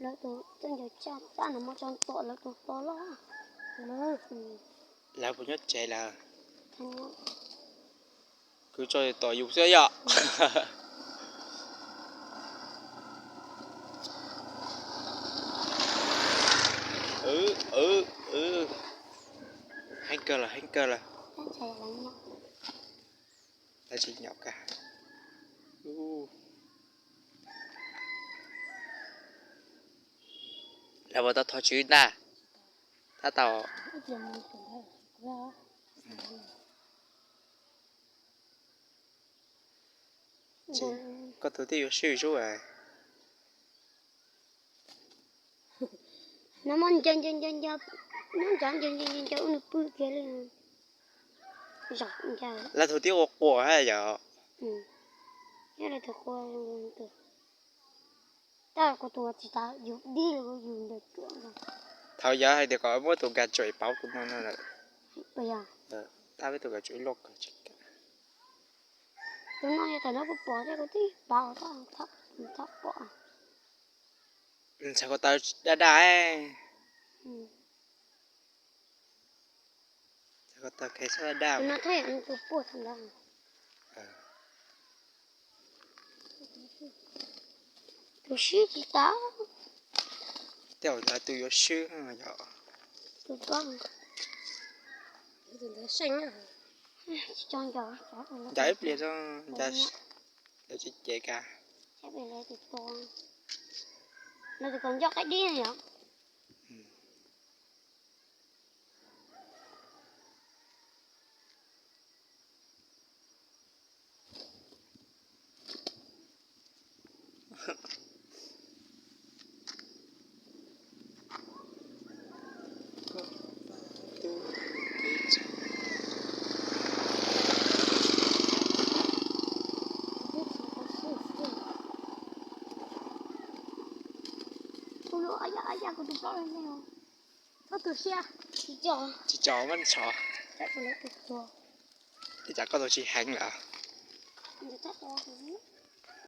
Lawv tus txawj ncaws tsaj tab no muab tso tom lawv tus to loj. Lawv puas nyob tsev lawm? Kwv tso tom yus xwb yom. Heev kawg lawm, heev kawg lawm. Lawv tsis nyaum kag. Lawv puas tau thov tswv ntag? Tab tau. Koj tus twb yuav swb zuj. No muab ncaws ncaws ncaws ncaws, nyob ncaws ncaws ncaws ncaws ua nws pw kiag li. Zom ncaws. Lawv tus twb ua quas hab yom. Nyob lawv tus quas. Tab kuv tus tsis tas yus dib li yus ncaws tsuam. Thaum yog hais tias kom muab tus nkag tsuam pauv tus no no lawm. Tab peb tus nkag tsuam loj kawg tsis kam. Tus no yog thaum no kuv pom thiab kuv twb pauv tau, thaum pom. Ntxhais ko taw daj daj. Ntxhais ko taw khev txhob daj daj. Tus no thiaj yog tus puag thaum ntawd. Tus swb tsis tau. Tej zaum yog tus yuav swb yom. Tus ko. Ncaws ib pliag xwb, ncaws lawv tsis cev kag. Lawv tus kom nco qaib dib yom. Tsis tso mab ntxhov. Tej tsam koj tus tsis heev lawm.